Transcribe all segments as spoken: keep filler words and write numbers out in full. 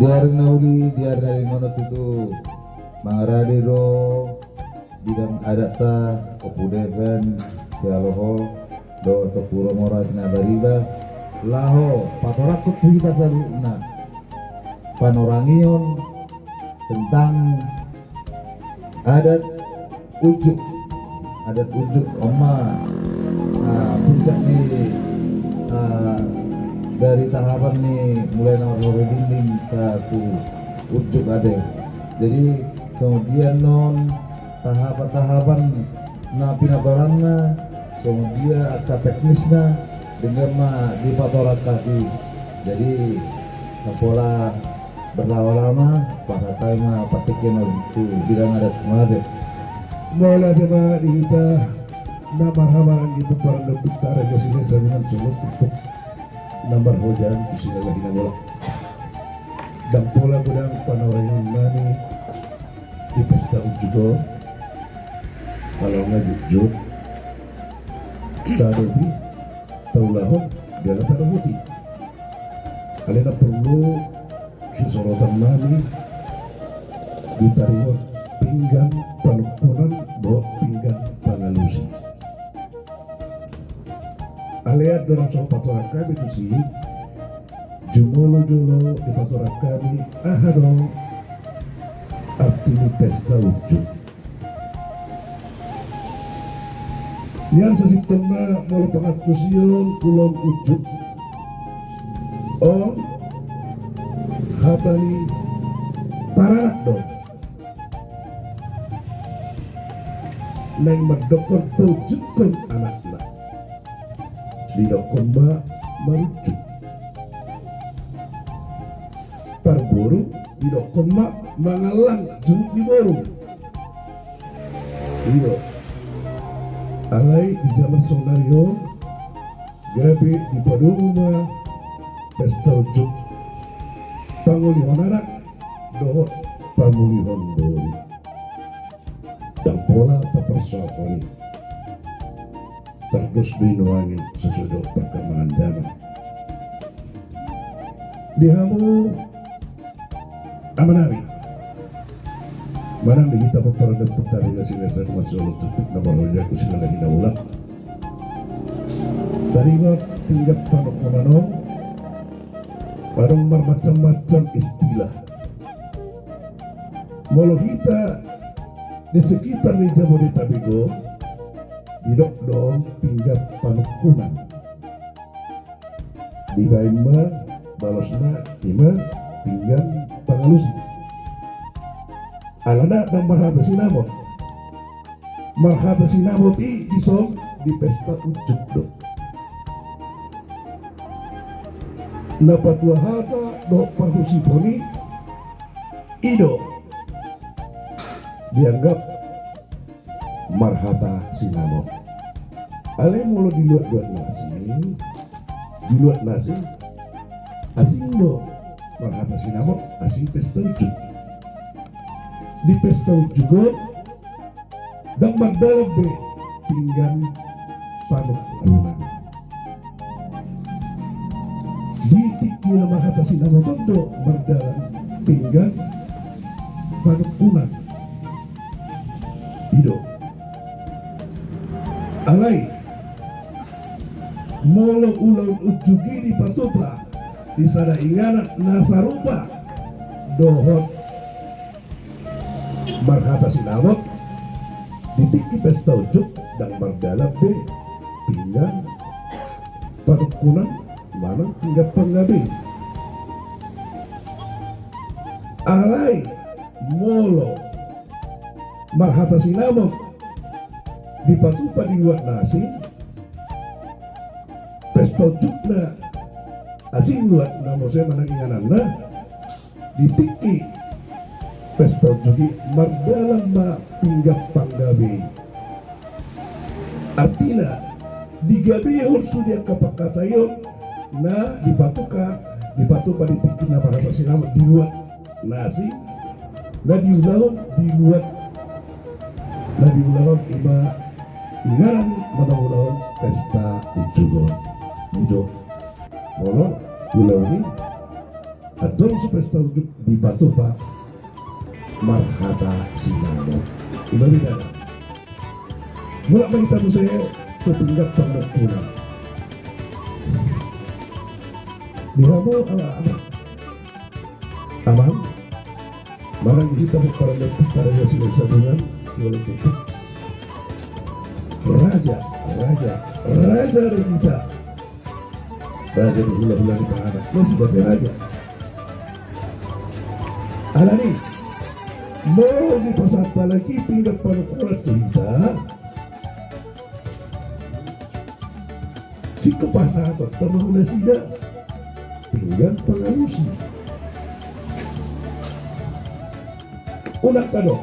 Di ari na uli, di ari na uli on tutu mangarade do bidang adatta, Ompu Deven Sialohol dohot Ompu Romora Sinabariba laho patorangkon tu hita saluhutna panorangion tentang adat unjuk. Adat unjuk on ma, ah, puncak ni, ah, dari tahapan ni mulai na marhore dinding sahat tu unjuk ate. Jadi songon dia non tahapan-tahapan na pinatorangna, songon dia angka teknisna, denggan ma dipatorang hami. Jadi ndang pola berlama-lama, pasahat hami ma partingkian on tu bidang adat. Mauliate. Mauliate ma di hita na marhahamaranggi, pomparan dohot pinta, raja sian sahali na solo, tumpuk na marhojaan tu si Lalahi Nabolak. Ndang pola godang panorangion nami di pesta unjuk on, ala nga jutjut, tadopi, taulahon, jala tadohoti. Alai na porlu sisorotan nami di taringot pinggan panungkunan dohot pinggan pangalusi. Alai andorang so patorang hami tusi, jumolo jolo dipatorang hami aha do arti ni pesta unjuk. Nian sasintongna molo pangantusion ulaon unjuk on hata ni paranak do. Naeng mandokkon paunjukhon anakna, didokkon ma marunjuk. Parboru didokkon ma mangallang juruk ni boru. Iyo. Alai di jaman saonari on gabe dipadomu ma pesta unjuk pangolihon anak dohot pamulihon boru. Ndang pola taparsoalhon i. Tardos do i nuaeng i sesuai dohot perkembangan zaman. Di hamu amanami, manang di hita pomparan dohot pinta, raja sian sahali na solo, tumpuk na marhojaan tu si Lalahi Nabolak, taringot pinggan panungkunan on, adong marmacam-macam istilah. Molo hita di sekitar ni Jabodetabek on, didok do on pinggan panungkunan. Dibaen ma balosna i ma pinggan pangalusi. Alana ndang marhata sinamot. Marhata sinamot i dison di pesta unjuk do. Na patua hata dohot parhusipon i, i do dianggap marhata sinamot. Alai molo di luat-luat na asing, di luat na asing, asing do marhata sinamot, asing pesta unjuk. Di pesta unjuk on ndang mardalan be pinggan panungkunan. Di tingki na marhata sinamot on do mardalan pinggan panungkunan. I do. Alai molo ulaon unjuk i dipatupa di sada inganan na sarupa dohot marhata sinamot, di tingki pesta unjuk ndang mardalan be pinggan panungkunan manang pinggan panggabean. Alai molo marhata sinamot dipatupa di luat na asing, pesta unjukna asing luat na muse manang ingananna, di tingki pesta unjuk i mardalan ma pinggan panggabean. Artina digabehon sude angka pangkataion na dipatupa, dipatupa di tingki na marhata sinamot di luat na asing, na diulahon di luat, na diulahon i ma inganan na mangulahon pesta unjuk on. I do molo ulaon i Antong supaya satontu dipatupa marhata sinamot. Ima bedana. Mulak ma hita muse tu pinggan panungkunan. Di hamu ala amang. Amang. Manang di hita pomparan ni ompunta Raja Silahisabungan, Siwaluntuntung. Raja, raja, raja do hita. Raja ni hulahula ni panganak, na suda pe raja. Alani, molo dipasahat halak i pinggan panungkunan tu hita, singkop pasahatonta ma tu nasida pinggan pangalusi. Unang tadok,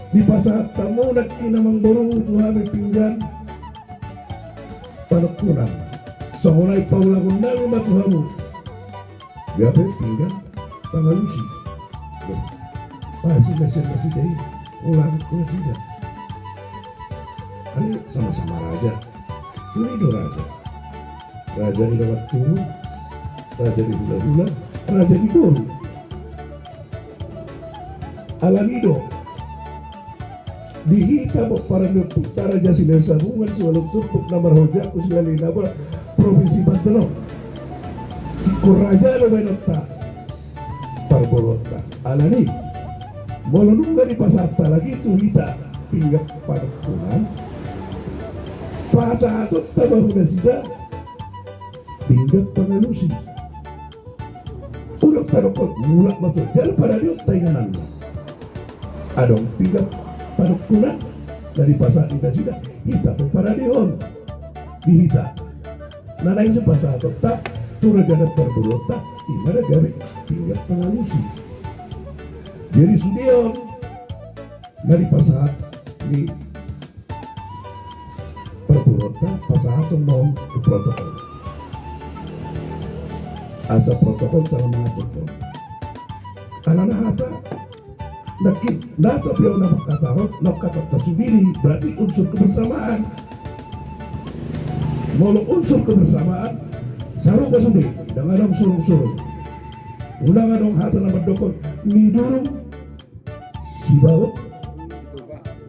dipasahat hamu nangkin amang boru tu hami pinggan panungkunan. Songon i paulahon nami ma tu hamu. Gabe pinggan pangalusi. Loh, pasti nasida, nasida i ulang tu nasida. Alai sama-sama raja. Suri do raja. Raja ni dongan tubu, raja ni hulahula, raja ni boru. Alani do. Di hita pomparan ni ompunta Raja Silahisabungan, Siwaluntuntung na marhoja tu Silalahi Nabolak, Provinsi Banten on. Singkop raja do baenonta, parboruonta. Alani, molo nunga dipasahat halak i tu hita pinggan panungkunan, pasahatonta ma tu nasida pinggan pangalusi. Unang tadok, mulak ma tu jala paradehonta ingananna. Adong pinggan panungkunan na dipasahat di nasida, hita pe paradehon di hita. Na naeng sipasahatonta tu raja dohot parboruonta, ima na gabe pinggan pangalusi. Jadi sude on na dipasahat ni parboruonta, pasahaton ma on tu protokol. Asa protokol tara mangaturhon. Alana hata, nangkin, na tapiau na mangkatahon, na mangkatahon tasubiri, berarti unsur kebersamaan. Molo unsur kebersamaan, sarupa sude, ndang adong surung-surung. Unang adong hata na mandok on, nidurung sibaot,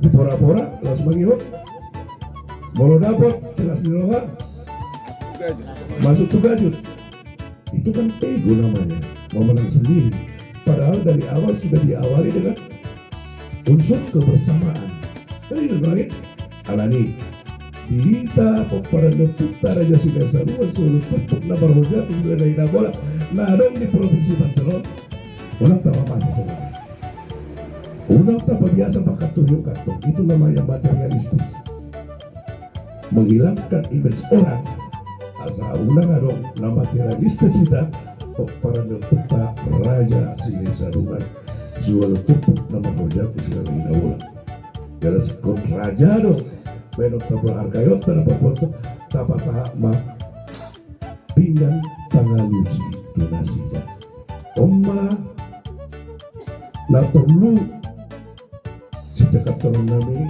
dipora-pora, laos mangihut. Molo dapot, silas ni roha, masuk tu gajut. Itu kan ego namanya, mau menang sendiri. Padahal dari awal sudah diawali dengan unsur kebersamaan. Kan itu, kan? Alani, di hita pomparan ni ompunta Raja Silahisabungan, Siwaluntuntung na marhoja tu Silalahi Nabolak, na adong di Provinsi Banten on, unang tapamasa songon i. Unang tapabiasa mangkantong-kantong, itu namanya materialistis. Menghilangkan image orang, asa unang adong na materialistis hita pomparan ni ompunta Raja Silahisabungan, Siwaluntuntung na marhoja tu Silalahi Nabolak. Jala singkop raja do baenonta, berharga i on, tanda paporta, tapasahat ma pinggan pangalusi tu nasida. On ma na porlu sicakap songon nami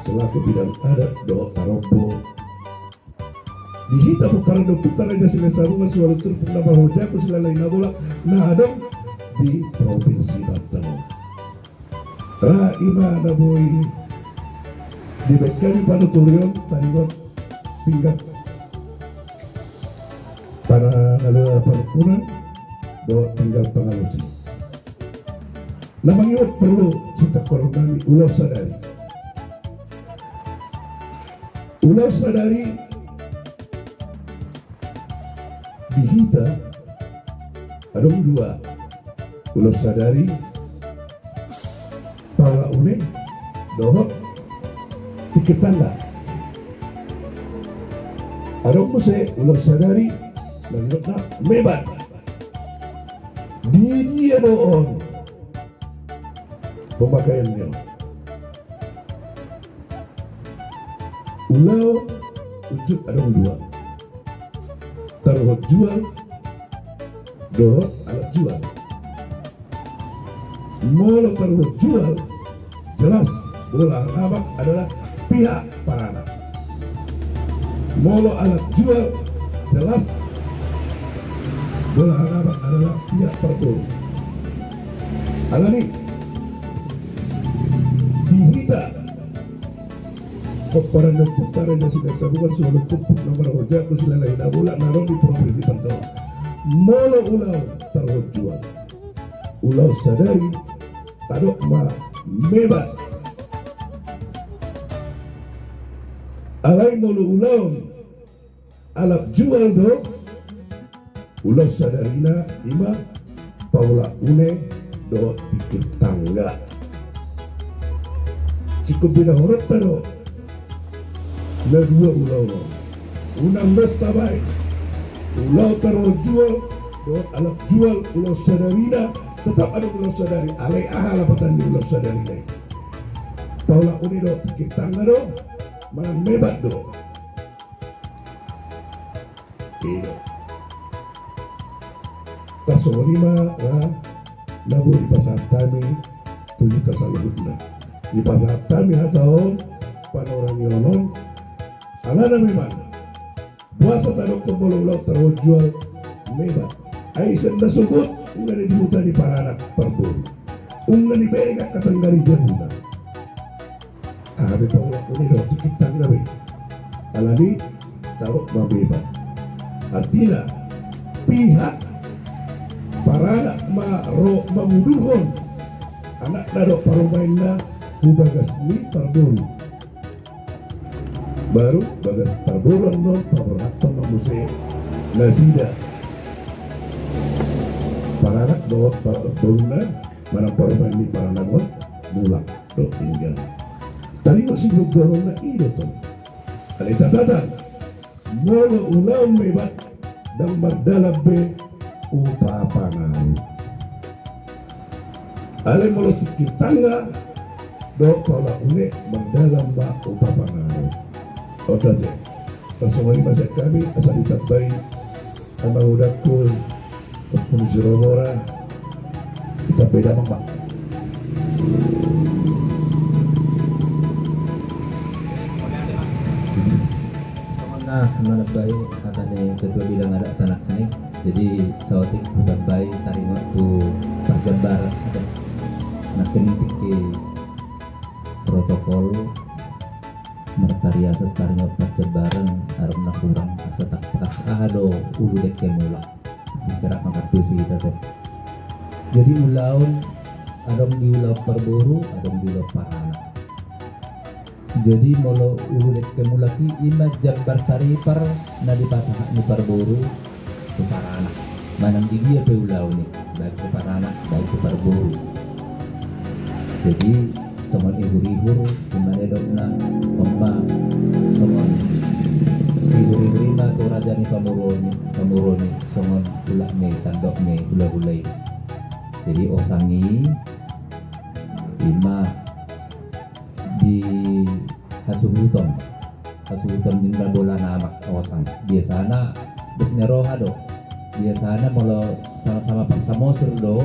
selaku bidang adat dohot tarombo di hita pomparan ni ompunta Raja Silahisabungan, Siwaluntuntung na marhoja tu Silalahi Nabolak na adong di Provinsi Banten on. Ra ima na boi dibaen hami panuturion taringot pinggan pangalusi, panungkunan dohot pinggan pangalusi. Na mangihut porlu sitangkolhon nami ulaon sadari. Ulaon sadari di hita adong dua. Ulaon sadari paula une dohot tingki tanda. Adong muse ulaon sadari na nidokna mebat. Di dia do on pemakaian ni on? Ulaon unjuk adong dua. Taruhon jual dohot alat jual. Molo taruhon jual, jelas bola angabak adalah pihak paranak. Molo alat jual, jelas Bola Anabak adalah pihak parboru. Alani di hita pomparan ni ompunta Raja Silahisabungan, suhut ompunta na marhaha, silahi na mulak na ro di provinsi Pantura. Molo ulaon tarhonjual, ulaon sadari, tadok ma mebat. Alai molo ulaon alap jual do, ulaon sadarina ima paulak une dohot tikir tangga. Singkop binahoronta do na dua ulaon on. Unang dos tabaen ulaon tarhonjual dohot alap jual ulaon sadarina, tetap adong ulaon sadari. Alai aha lapatan ni ulaon sadarina i? Paulak une dohot tikir tangga do, manang mebat do? I do. Tarsongon i ma ra na boi dipasahat hami tu hita saluhutna. Dipasahat hami hata on, panorangion on, alana memang boasa tadokkon molo ulaon tarhonjual mebat? Ai sian na sogot nunga dihuta ni paranak parboru, nunga dibereng angka tangga ni jabuna. Aha be paulak une dohot tikir tangga be? Alani tadok ma mebat. Artina pihak paranak ma ro mangudurhon anakna dohot parumaenna hu bagas ni parboru. Baru bagas parboru annon paborhathon ma muse nasida paranak dohot parboru na manang parumaen ni paranak on mulak dohot denggan. Taringot sigogoonna i do tong. Alai catatan, molo ulaon mebat ndang mardalan be upa pangaru. Alai molo tikir tangga dohot paulak une mardalan ma upa pangaru. Oda te. Tarsongon i ma sian hami asa ditambai amang udangku, Ompu ni si Romora, ditambai damang ma. Songon na manambai hata ni ketua bidang adat tanah ni. Jadi saotik hutambai taringot tu parjambaran adat. Nangkin tingki protokol martariasa taringot parjambaran, adong na hurang asa tangkas aha do ulu dengke mulak. Bisa rap mangkatus hita te. Jadi ulaon, adong di ulaon parboru, adong di ulaon paranak. Jadi molo ulu dengke mulak i ima jambar taripar na dipasahat ni parboru tu paranak. Manang di dia pe ulaon i, baik tu paranak, baik tu parboru. Jadi songon ihur-ihur, ima didokna, on ma songon ihur-ihur ima tu raja ni pamoruon i, pamoruon i, songon tulak ni tandok ni hula-hula i. Jadi osang i ima di hasuhuton. Hasuhuton ninna bola na amak osang. Biasana bos ni roha do. Biasana molo sama-sama parsamosir do,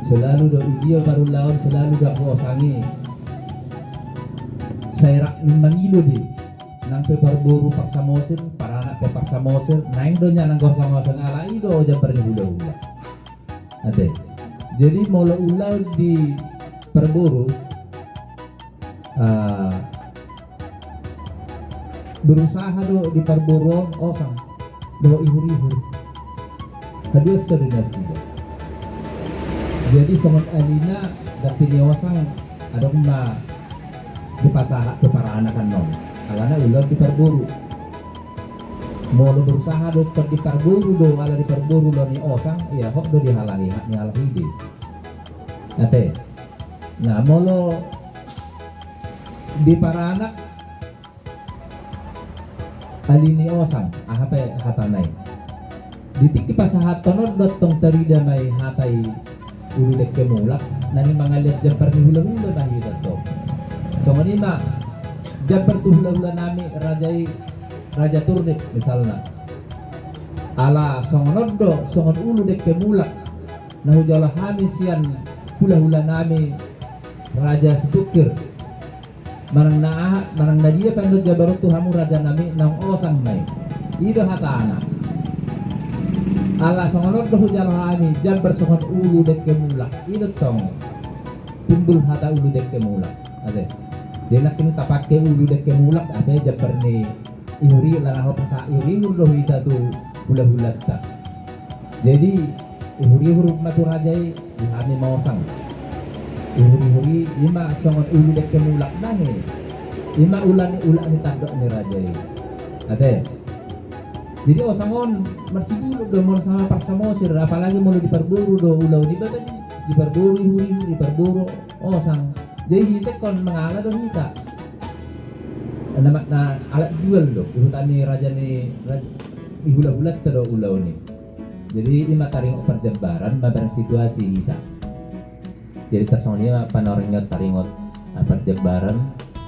selalu do i dia parulaon, selalu do anggo osang i. Sai rap ni mangilo be. Nang pe parboru parsamosir, paranak pe parsamosir, naeng do nian anggo osang-osang, ala i do jambar ni hula-hula. Ate. Jadi molo ulaon di parboru, ah, berusaha do di parboru on osang dohot ihur-ihur. Haduan sadonasida. Jadi songon alina ganti ni osang adong na dipasahat tu paranak annon. Alana ulaon di parboru. Molo berusaha do di parboru do, ala di parboru ulaon ni osang, ia hot do dihalahi hak ni halak i be. Ate. Nah, molo di paranak, ali ni osang, aha pe hatana i. Di tingki pasahathon on do tong tarida ma i hata i ulu dengke mulak, na ni mangaliat jambar ni hula-hula na hita tong. Songon i ma jambar tu hula-hula nami raja i, Raja Turnip misalna. Ala songon on do, songon ulu dengke mulak na hujalo hami sian hula-hula nami Raja Situngkir. Manang na aha, manang na dia pe annon jabaron tu hamu raja nami, naung osang ma i. I do hatana. Ala songon on do hujalo hami jambar songon ulu dengke mulak. I do tong timbul hata ulu dengke mulak. Ate. Jadi nangkin tapake ulu dengke mulak ate jambar ni ihur-ihur, langa ho pasa ihur-ihur do hita tu hula-hulanta. Jadi ihur-ihur ma tu raja i, di hami ma osang. Ihur-ihur i, i ma songon ulu dengke mulak nang i. I ma ula ni, ula ni tandok ni raja i. Ate. Jadi osang on marsidulut do molo sama par Samosir, apalagi molo di parboru do ulaon i, bapa di, di parboru ihur-ihur, di parboru osang. Jadi hita ingkon mangala do hita. Na, na alat jual do di huta ni raja ni raj-, di hula-hulanta do ulaon i. Jadi i ma taringot parjambaran, mambahen situasi hita. Jadi tarsongon i ma panorang ingot taringot, ah, parjambaran,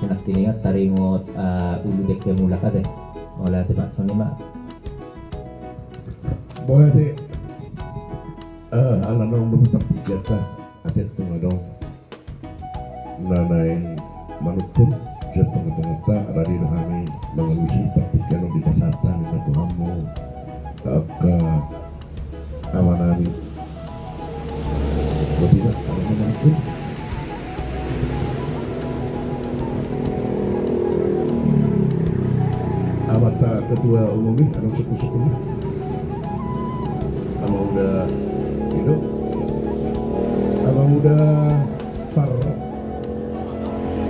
nangkin ingot taringot, ah, ulu dengke mulak ate. Mauliate ma, songon i ma. Mauliate. Ah, ala naung dohot partingkianta, ate tung adong na naeng manumpur sian tonga-tonganta, rade do hami mangalusi partingkian on, dipasahat hami ma tu hamu angka amanami. Botima, amanami. Amanta ketua umum i, adong sungkun-sungkun i. Amang Uda, i do. Amang Uda Par,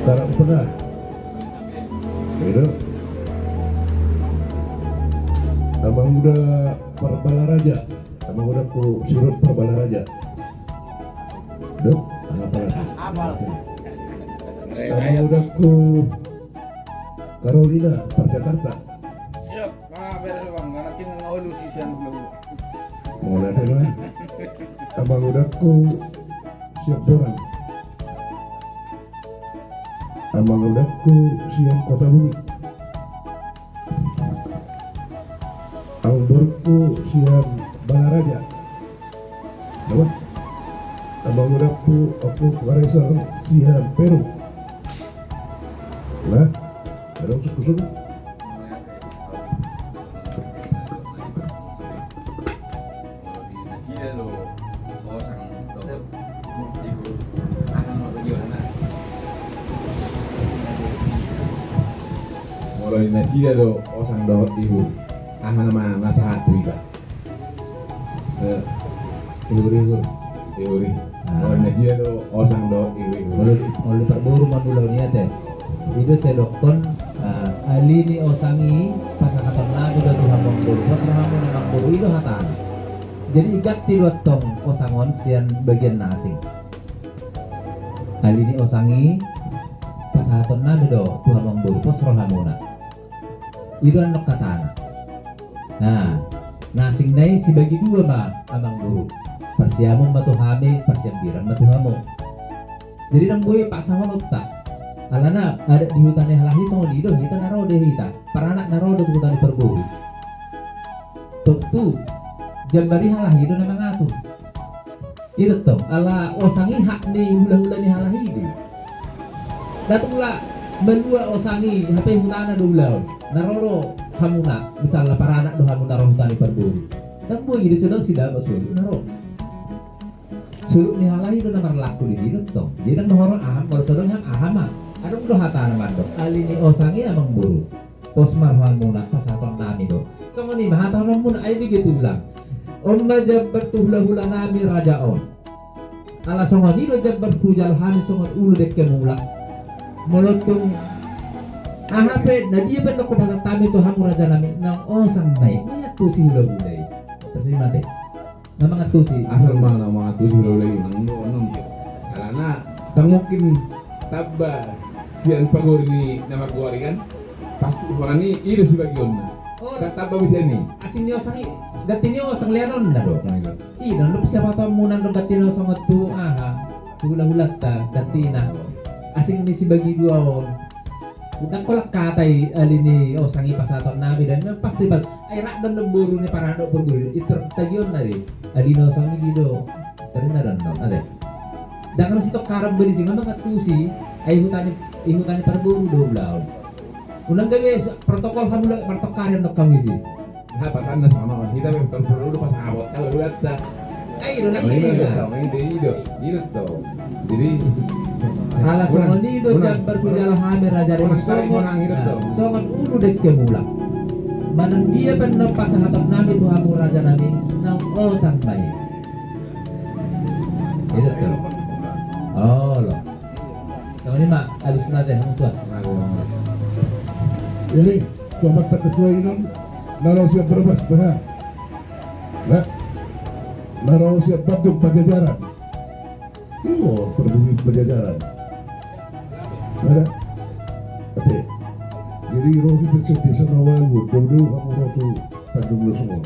Tarap Tengah. I do. Amang Uda Parbalaraja. Amang Uda ku Sirut Parbalaraja. Do, apa lagi? Amang Uda ku Karolina Parjakarta. Siap. Nah, beres, Bang. Karena tinggal ngolu sisian dulu. Mulai, Bang. Amang Uda ku Siap Borang. Amang Uda ku sian Kota Bumi. Amang Boru ku sian Balaraja. Apa? Amang Uda ku, aku Kaisar sian Peru. Nah, adong sungkun-sungkun. Molo di nasida do osang dohot ihur, aha ma bagionna? Molo di nasida do osang dohot ihur, aha nama na sahat tu hita? Eh, ihur-ihur. Ihur-ihur. Ah. Molo di nasida do osang dohot ihur-ihur. Molo, molo di parboru ma ulaon i ate. I do sai didokkon, ah, ali ni osang i pasahatonnami do tu hamu amang boru. Pos rohamuna amang boru, i do hatana. Jadi ganti do antong osang on sian bagian na asing. Ali ni osang i pasahatonnami do tu hamu amang boru, pos rohamuna. I do antong hatana. Nah, na asing na i sibagi dua ma amang boru. Parsiamun ma tu hami, parsiambiran ma tu hamu. Jadi ndang boi paksahononta. Alana adat di huta ni halahi songon i do, hita na ro do hita. Paranak na ro do tu huta ni parboru. Tontu jambar i halahi do na mangatur. I do tong, ala osang i hak ni hula-hula ni halahi do. Ndang tung la malua osang i, hape hutana do ulaon. Na ro do hamuna, misalna paranak do hamu na ro huta ni parboru. Ndang boi, jadi suda, suda, suda na ro. Sulut ni halahi do na marlaku di si do tong. Jadi ndang dohonon aha, molo suda aha ma. Adong do hatana mandok, ali ni osang i amang boru. Pos ma rohamuna, pasahatonnami do. Songon i ma hatahononmuna, ai bege tulang. On ma jambar tu hula-hulanami raja on. Ala songon i do jambar hujalo hami songon ulu dengke mulak. Molo tung aha pe na dia pe ndang hupasahat hami tu hamu rajanami, nang osang ma i, mangantusi hula-hula i. Terus i mate. Na mangantusi. Asal ma na mangantusi hula-hula i, nang do, nang. Alana ndang mungkin tamba sian pagori ni na margoar i kan. Pasti hona ni i do sibagionna. Oh. Ndang tamba bisa ni. Asing ni osang i. Ganti ni osang leanonna do. Nah, iya. I do, ndang siapa tahu muna do ganti ni osang tu aha. Tu hula-hulanta, gantina. Asing ni sibagi dua on. Ndang holan hata i, ali ni osang i pasahatonnami do, pasti bal-, ai rap do boru ni paranak dohot parboru i, i tor tagionna do. Ali ni osang i do. Tarina do, ate. Ndang ro sitongkaran be disi, nga mangantusi, ai huta ni, i huta ni parboru do ulaon. Unang gabe protokol hamu, martongkaran do hamu disi. Apa tanna sama on? Hita memang perlu pas ngabot kalau udah tak. Ai do na i do, i do, i do. Jadi ala songon i do, unang, jambar tu jala hami raja ni songon, songon ulu dengke mulak. Manang dia pe na pasahaton nami tu hamu raja nami, naung osan ma i. I do tu. Olo. Songon i ma alusna, te hamu tua. Jadi tu amanta ketua i, non na ro sian Brebes, beha. Na ro sian Bandung, Pajajaran. Iyo, Prabumi Pajajaran. Ada. Ate. Jadi ro hita tu desa na ualu, dau-dau hamu ro tu Tanjung Lesung.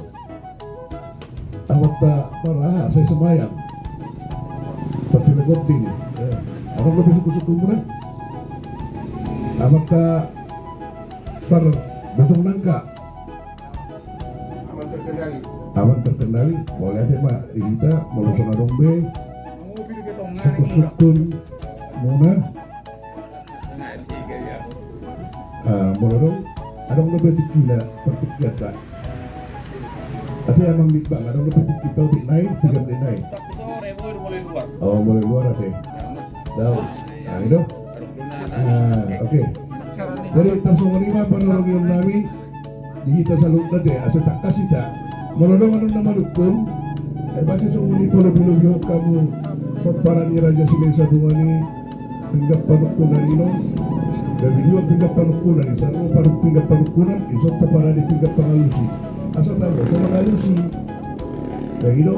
Amanta parah, sai sembahyang. Tapi na gonding. Adong dope suku-suku muna. Amanta par Betong Nangka. Aman terkendali. Aman terkendali. Mauliate ma di hita, molo songon adong be suku-suku muna. Ah, molo adong, adong dope tingkina partingkianta. Ate amang di bang, adong dope tingkinta otik nai, tiga menit nai. Oh, mulai luar ate. Dau. Ah, i do. Ah, oke. Jadi tarsongon i ma panorangion nami di hita saluhutna, ate, asa tangkas hita. Molo adong adong na manungkun, eh, pasti songon i palobi-lobihon hamu pomparan ni Raja Silahisabungan i, pinggan panungkunan i, non. Gabe dua pinggan panungkunan i, satu padu pinggan panungkunan, dison taparade pinggan pangalusi. Asa tabo, tapangalusi. Gabe i do.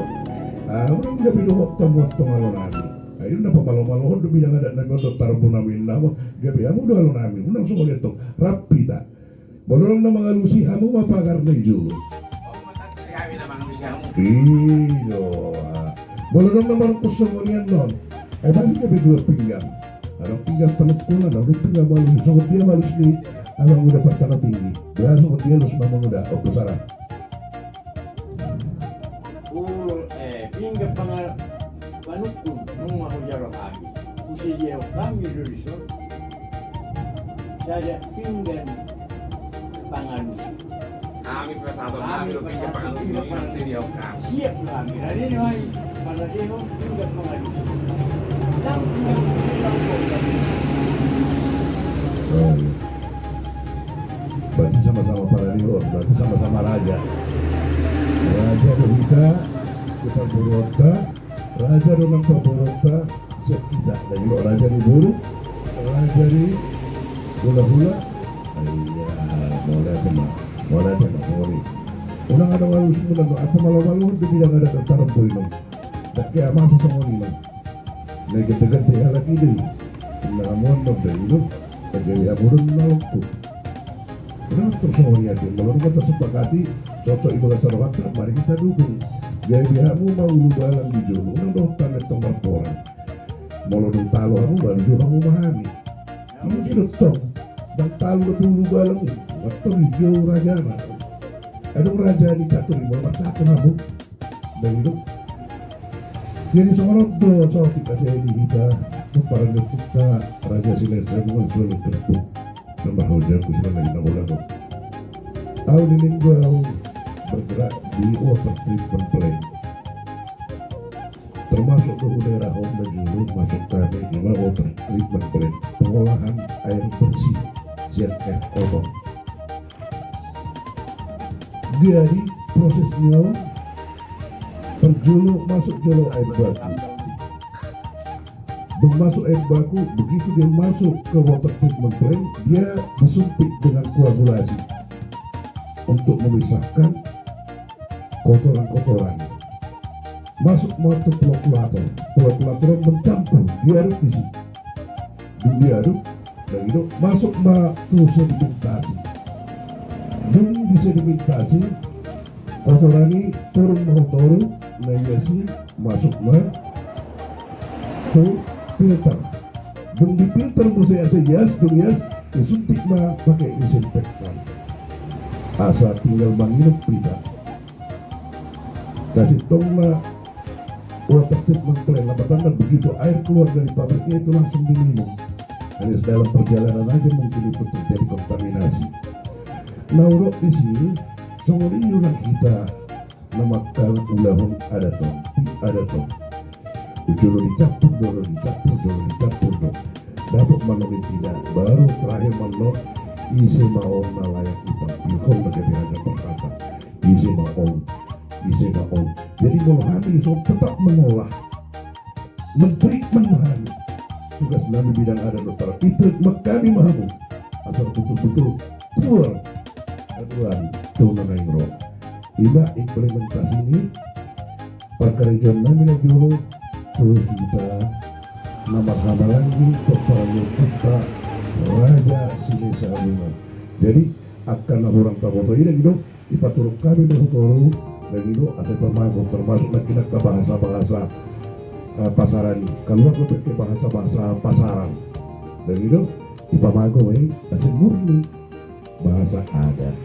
Ah, unang gabe dohot hamu antong alo nami. Ai na pamalo-malohon do bidang adat nami on dohot tarompu nami, na gabe hamu do alo nami. Unang songon i antong, rap hita. Molo adong na mangalusi, hamu ma pagar na i jolo. I do. Molo adong na manungkun songon i annon, ai pasti gabe dua pinggan. Adong pinggan panungkunan, adong pinggan mangalusi. Songon dia mangalusi ni Amangboru Partanah Tinggi? Dia songon dia alus Amangboru Oto Sara? Ul, eh, pinggan pangal-, panungkun, nunga hujalo hami. Husediahon hami do dison sada pinggan pangalusi. Hami pasahaton hami do pinggan pangalusi, husediahon hami. Siap do hami, rade do hami. Paradehon pinggan pangalusi. Nang pinggan pangalusi. Oh, iya. Berarti sama-sama paradehon, berarti sama-sama raja. Raja do hita, hita paboruonta, raja do nang paboruonta, siap hita. Lagi lo raja ni boru, raja ni hula-hula. Iya, mauliate ma, mauliate ma, songon i. Unang adong alusmuna do, apa malo-malo do bidang adat tarompu i, non. Dang ke amasa songon i, non. Na gede-gede halak i do i. Na hamu annon do i do. Gabe hamu do na longkut. Unang tor songon i ate, molo dung tasepakati, cocok i bagasan rohanta, mari hita dukung. Gabe hamu ma ulubalang di jolo, unang dohot hami antong marporang. Molo dung talu hamu, baru jo hamu ma hami. Hamu jo do tong, ndang talu dope ulubalang i, antong i jo rajana. Adong raja ni catur i, molo marcatur hamu. Baik, itu. Jadi songon on do, so, hita sae di hita, pomparan ni ompunta Raja Silahisabungan Solo Terpuk. Nambah hujang ku sila lagi nambah lagi. Au di linggo au bergerak di water treatment plant. Termasuk do daerah on na jolo masuk kami ima water treatment plant, pengolahan air bersih sian air kotor. Jadi proses ni on, parjolo masuk jolo air baku. Dung masuk air baku, begitu dia masuk ke water treatment plant, dia disuntik dengan koagulasi untuk memisahkan kotoran-kotoran. Masuk ma tu flokulator. Flokulator mencampur, diaduk disi. Dung diaduk, dung i do, masuk ma tu sedimentasi. Dung disedimentasi, kotoran i turun ma tu toru, na ias i masuk ma tu filter. Dung difilter muse asa ias, dung ias, disuntik ma pakai disinfektan. Asa tinggal manginum hita. Kasih tong ma water treatment plant, lapatanna begitu air keluar dari pabriknya itu langsung diminum. Hanya dalam perjalanan aja mungkin itu terjadi kontaminasi. Nah, urut di sini, Songon i do nang hita na mangkaulahon adat on, adat on. Jolo dicampur, jolo dicampur, jolo dicampur do. Dapot ma nang intina, baru terakhir ma nang ise ma on na layak ditampilhon na gabe raja parhata. Ise ma on, ise ma on. Jadi molo hami so tetap mengolah, mentreatment ma hami. Tugas nami bidang adat dohot parhata, i treatment ma hami ma hamu. Asa betul-betul pure. Aduan, tu na naeng ro. Iba implementasi ni parkarejoan nami na jolo, terus hita na marhahamaranggi, parkarejoan Raja Silesa Abungan. Jadi, angka na hurang taboto i, dang i do, dipaturut hami do tu toru, dang i do, asa pamago, termasuk nangkin angka bahasa-bahasa, eh, pasaran i. Kaluar do pe angka bahasa-bahasa pasaran. Dang i do, dipamago ma i, asa murni bahasa adat.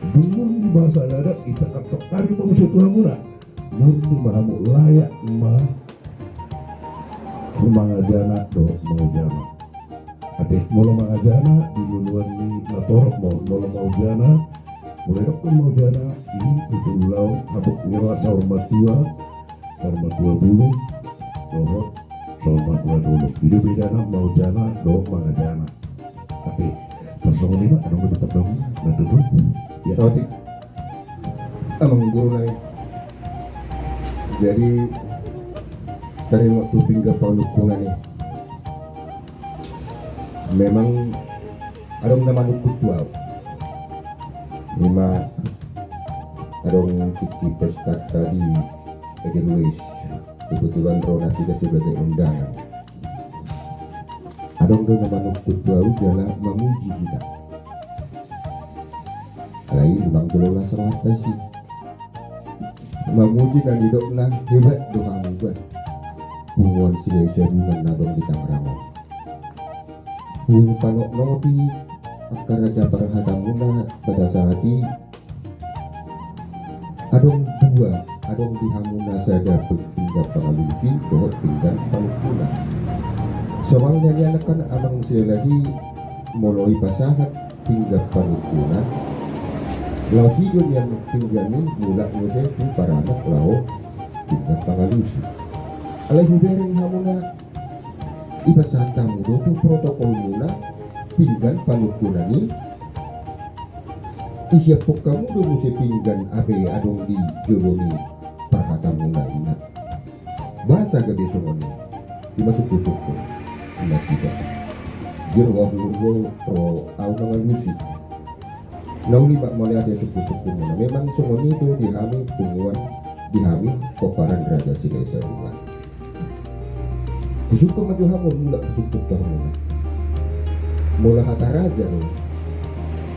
Dung murni bahasa adat, hita kantong hami ma muse tu hamuna. Murni ma hamu, layak ma mangajana dohot maujana. Ate, molo mangajana, di luluan ni natorop ma on, molo maujana, molo didokkon maujana, i, di ulaon, habot ni roha saur matua, saur matua bulung, dohot saur matua dolok. I do bedana maujana dohot mangajana. Ate, tarsongon i ma, adong do tetap dong, na tutu. Ya. Saotik. Amang guru nami. Jadi, taringot tu pinggan panungkunan i. Memang adong na manungkun tu au. I ma adong tingki pesta tadi, Edelweiss. Kebetulan ro nasida sebagai undangan. Adong do na manungkun tu au jala mamuji hita. Alai unang jolo las rohanta disi. Mamuji na nidokna, hebat do hamu ba. Punguan Silahisabungan na adong di Tangerang on. Hupanotnoti angka raja parhatamuna pada saat i. Adong dua, adong di hamuna sada pe-, pinggan pangalusi dohot pinggan panungkunan. Soalna nian kan amang Silahi, molo dipasahat pinggan panungkunan, laos i do nian pinggan i mulak muse tu paranak laho pinggan pangalusi. Alai hubereng hamuna, dipasahat hamu do tu protokolmuna pinggan panungkunan i. Disiaphon hamu do muse pinggan, asa adong di jolo ni parhatamuna i. Boasa gabe songon i? I ma sungkun-sungkun. Inna kita. Jero au, ro au mangalusi. Na uli ma mauliate sungkun-sungkunmuna. Memang songon i do di hami punguan, di hami pomparan Raja Silahisabungan. Husungkun ma tu hamu, mulak husungkun tu hamuna. Molo hata raja do,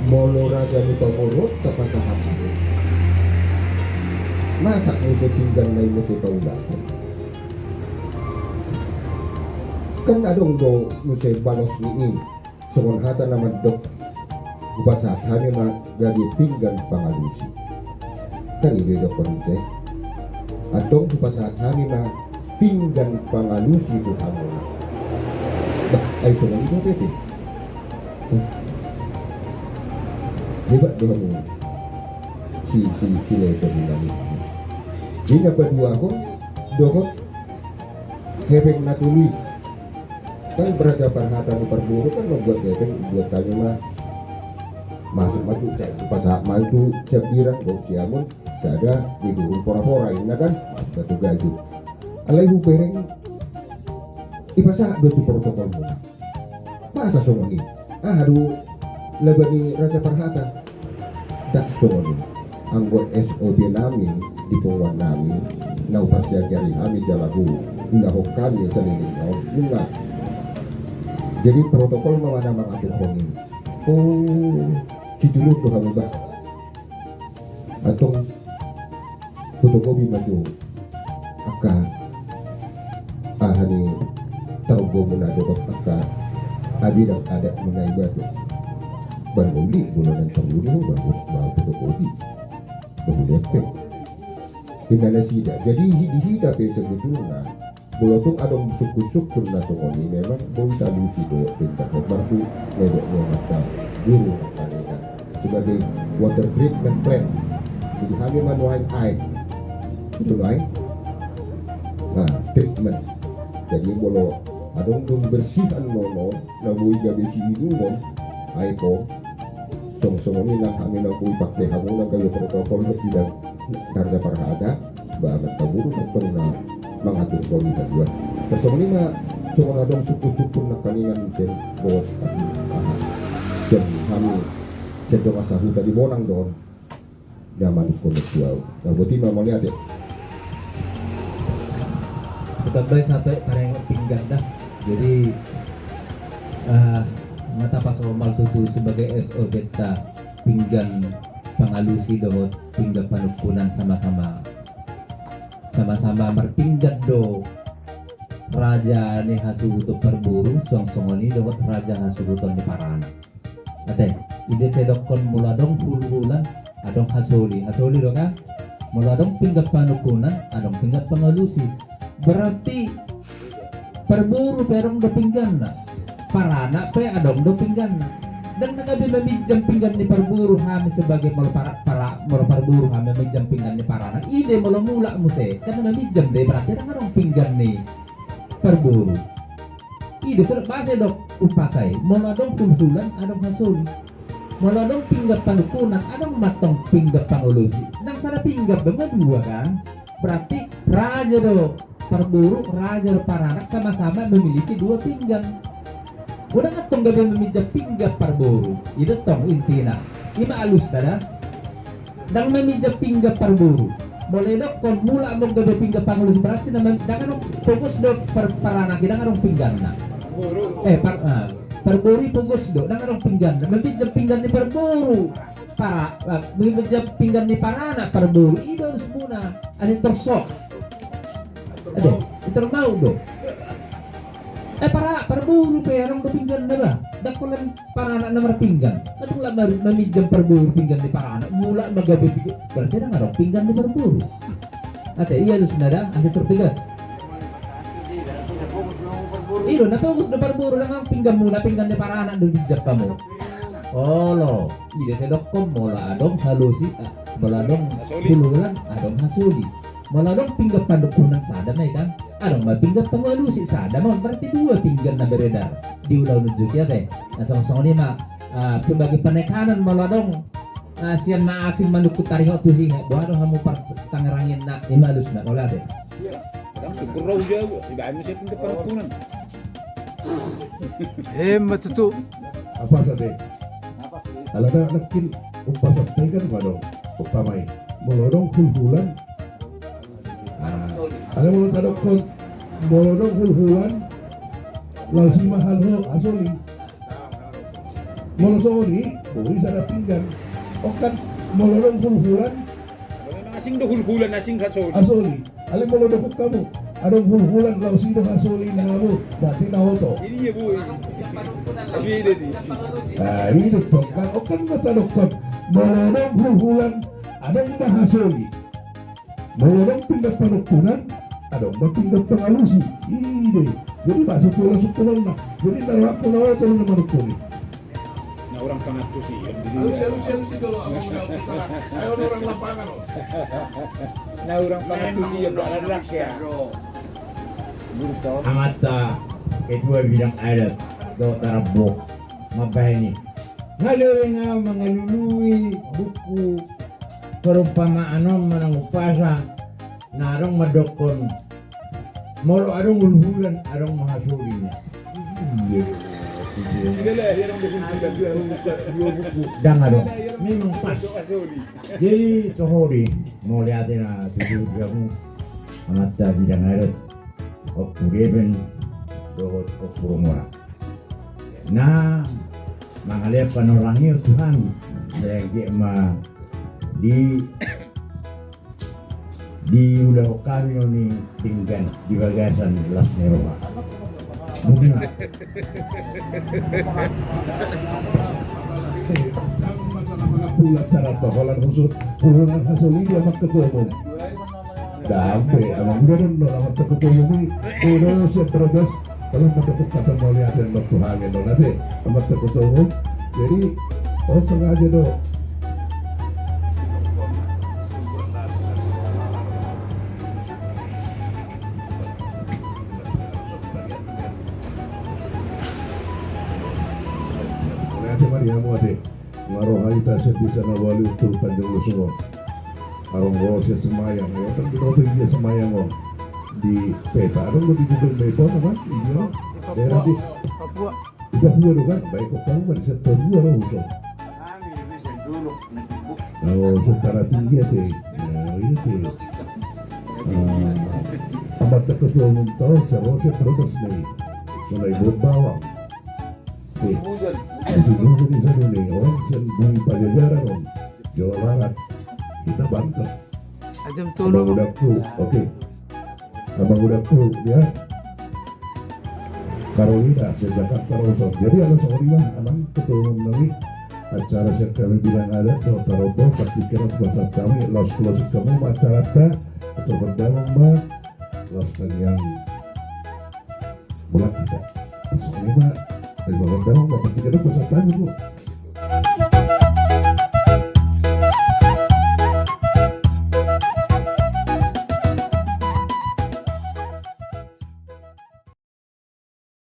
molo raja ni pamoruonta pasahathon, masa muse pinggan na i muse paulahon? Kan adong do muse balos ni i. Songon hata na mandok, hupasahat hami ma gabe pinggan pangalusi. Kan i do didokkon muse. Antong hupasahat hami ma pinggan pangalusi tu hamuna. Bah, ai songon i do hape. Hebat do hamu. Si, si, Silahisabungan i. Di na paduahon dohot hepeng na tolu i. Kan raja parhata ni parboru kan mambuat hepeng, buat hami ma. Masuk ma tu, sa-, pasahat ma tu siambirang, dohot siamun, sada di durung pora-pora, inna kan, masuk ma tu gaju. Alai hubereng, dipasahat do tu protokolmuna. Masa songon i? Aha do laba ni raja parhata? Ndang songon i. Anggo S O P nami di punguan nami, na hupasiajari hami jala huulahon hami saleleng on, nunga. Jadi protokol ma na mangaturhon i. O, situtu do hamu bah. Antong fotokopi ma jo angka aha ni tarumbomuna dohot angka abidang adatmuna i ba tu. Baru uli, molo naeng parlu ni ho, baru, baru fotokopi. Baru uli hepeng. Inna nasida. Jadi hi-, di hita pe sebetulna, molo tung adong sungkun-sungkun na songon i, memang boi talusi do pintar ho, martu medok memang tau guru na panengan. sebagai water treatment plant. Jadi hami ma nuaeng aek. Itu nuaeng. Nah, treatment. Jadi molo adong dung bersihan nono na boi gabe siinumon aek on, songon songon i nang hami na boi pake hamu na gabe protokol di bidang harga parhata. Ba amanta boru ma tong na mangatur songon i. Songon i ma, songon adong sungkun-sungkun nangkiningan sian bos, aha, sian hami, sian dongan sahuta di Bonang do on. Dia manuk konek tuau. Na boti ma mauliate. Tambai sape parengot pinggan da. Jadi, eh, mata pas omal tutu sebagai S O P ta pinggan pangalusi dohot pinggan panungkunan sama-sama sama-sama marpinggan do raja ni hasuhuton parboru, suang songon i dohot raja hasuhuton ni paranak. Ate, i do sedokkon molo adong hulhulan, adong hasoli. Hasoli do kan? Molo adong pinggan panungkunan, adong pinggan pangalusi. Berarti parboru pe adong do pingganna, paranak pe adong do pingganna. Ndang na gabe maminjam pinggan ni parboru hami sebagai molo para, para, molo parboru hami maminjam pinggan ni paranak. I do molo mulak muse, kan maminjam do i, berarti ndang adong pinggan ni parboru. I do surat bahasa dok umpasa i. Molo adong hulhulan, adong hasoli. Molo adong pinggan panungkunan, adong ma tong pinggan pangalusi. Ndang sada pinggan be ma dua kan? Berarti raja do parboru, raja do paranak sama-sama memiliki dua pinggan. Unang antong gabe maminjam pinggan parboru. I do tong intina. I ma alusna da. Ndang maminjam pinggan parboru. Molo idokkon mulak ma gabe pinggan pangalusi, berarti na mem-, ndang adong, pogos do par-, paranak i ndang adong pingganna. Eh, par-, ah, parboru i pogos do, ndang adong pingganna. Maminjam pinggan ni parboru. Para, ah, maminjam pinggan ni paranak parboru. I do alusmuna. Asa tor sok. Ate, tor mau do. Eh, para, parboru pe adong do pingganna ba. Ndang pola paranak na marpinggan. Ndang pola mar-, maminjam parboru pinggan ni paranak. Mulak ma gabe pinggan. Berarti ndang adong pinggan ni parboru. Ate, i alusna da, asa tor tegas. I do, na pogos do parboru, ndang adong pingganmuna, pinggan ni paranak do diminjam hamu. Olo, i do sedokkon molo adong halusi, ah, molo adong hulhulan, adong hasoli. Molo adong pinggan panungkunan sada ma i kan, adong ma pinggan pangalusi sada ma, berarti dua pinggan na beredar di ulaon on, jut i ate. Na songon-songon i ma, ah, sebagai penekanan molo adong, ah, sian na asing manungkun taringot tusi, boha do hamu par Tangerang i na, i ma alusna, olo ate. Iya, kadang syukur rau jauh, ibaen muse pinggan panungkunan. Emma tutu. Apa sate? Alana nangkin umpasa pe kan adong. Umpama i, molo adong hulhulan. Ah, alai molo tadokkon, molo adong hulhulan, laos i ma hal ho, hasoli. Molo songon i, boi sada pinggan. Okan, molo adong hulhulan. Asing do hulhulan, asing hasoli. Hasoli. Alai molo dokkon hamu, adong hulhulan laos i do hasoli ninna hamu, berarti na oto. Ini ya, Bu. Ini dia, dia. Ah, i do tong kan, okan ma tadokkon. Molo adong hulhulan, adong ma hasoli. Molo adong pinggan panungkunan, adong ma pinggan pangalusi. I do. Jadi bahasa pola sukkulon na. Jadi na rohangku na oto na manungkuni. Na hurang pangantusi, kan? Alusi, alusi, alusi dulu, aku udah putar. Ayo, orang lapangan, loh. Na hurang pangantusi, ya, bro. Amanta ketua bidang adat dohot tarambok mambahen i. Nga leleng ahu mangalului buku perumpamaan on manang umpasa. Na adong mandokkon, molo adong hulhulan, adong ma hasolina. Iya. Ndang adong. Memang pas. Jadi toho do i, mauliate na tutu di hamu amanta bidang adat, Ompu Deben dohot Ompu Romora. Na mangalean panorang i tu hami, sai anggiat ma di diulahon hami on i denggan di bagasan las ni roha. Mungkin. Ndang masalah mangapul acara to, holan khusus, holan hasoli dia ma ketua umum. Ndang pe, amang uda don do, amang ketua umum i, uda siap terobos. Kalau mendukung kata mauliate do tu hami do, nanti amang ketua umum. Jadi, oh, sengaja do. Ia mate. Nga ro hita sian desa na ualu tu Tanjung Lesung on. Adong ro sian Semayang. Ia kan binoto dia Semayang on. Di peta. Adong do di Google Map on, apa? Dia daerah di Papua. Di Papua do kan? Baik, kok kamu kan sian Papua do, so. Kami di sian Dolok, na Timbuk. Oh, so tanah tinggi ate. Ya, iya ate. Ah, amanta ketua umum tau, sian ro sian Brebes ne. So na ibuat bawang. Eh, di Sulu, di sana nih, orang sian Bumi Pajajaran, orang Jawa Barat. Hita Banten. Ajam tolu. Abang udah kru, oke. Abang udah kru, ya. Carolina, sian Jakarta, Roson. Jadi, ala songon i ma, amang ketua umum nami, acara sian hami Bidang Adat, do tarombo, partingkian pasahat hami, laos-laosan hamu ma acaranta, acara pardamung ma, laos tangiang bulan kita. Songon i ma, eh, bulan damang ma, partingkian pasahat hami, Bu.